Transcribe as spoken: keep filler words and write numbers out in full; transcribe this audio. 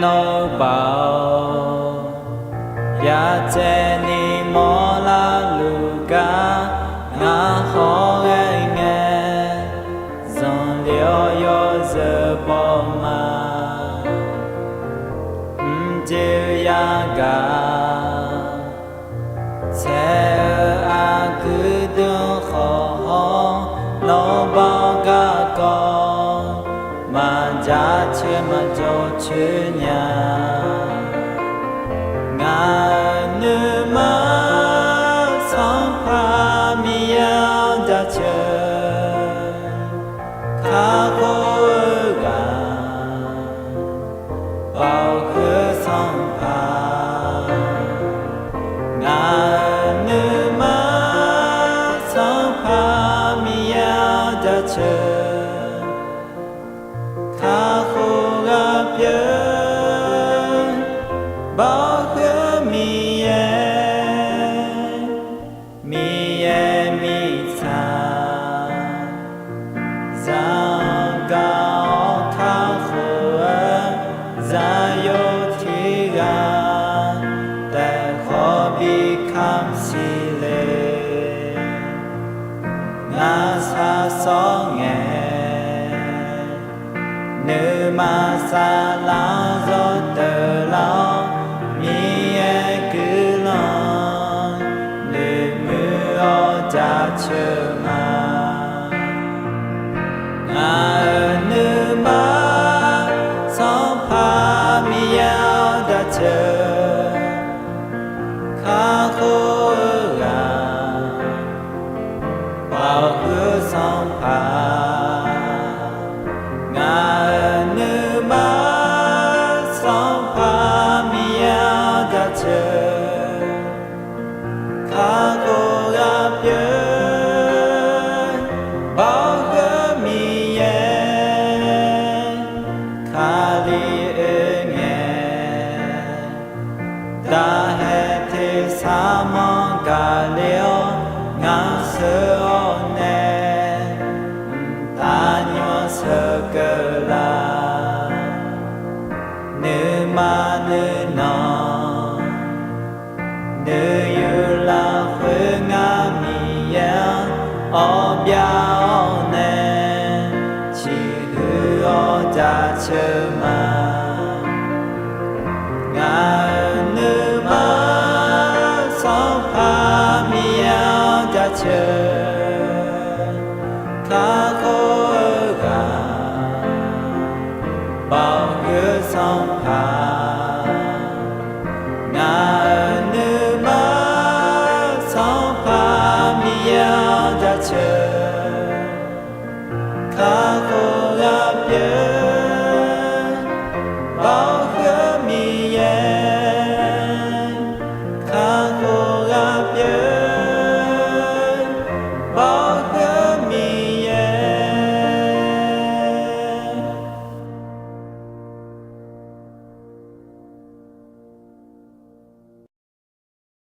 Nobody, ya teni mo la lugar, nga ho renge, zon lio yo ze boma. Mdiu ya ga, tse a gudun ho ho, no ba ga ko, ma ja tse ma jo tse nya. Nga nu ma san pa mi ya ja tse, ka ko ga. Bao khu san pa, nga nu ma san pa mi ya ja tse, ka khu ga pye, bao khu mi ye. Mi ye mi tsa, za ga o ka khu e, za yo ti ga, te ho bi kam si le, nga sa song e. Nu ma sa la zo te la, mi e ku la, nu mu o ja tse ma. Nga nu ma san pa mi ya ja tse, ka khu ga. Bao khu san pa, nga nu ma san pa mi ya ja tse, ka khu ga pye, bao khu mi ye, ka li e nge. Da he te sa man ga leo nga se o ne, ta nyo se ke la, nu ma nu no, nu yu la khu nga mi ye, o bia o ne, chi hu o ja tse ma. Nga nu ma san pa mi ya ja tse,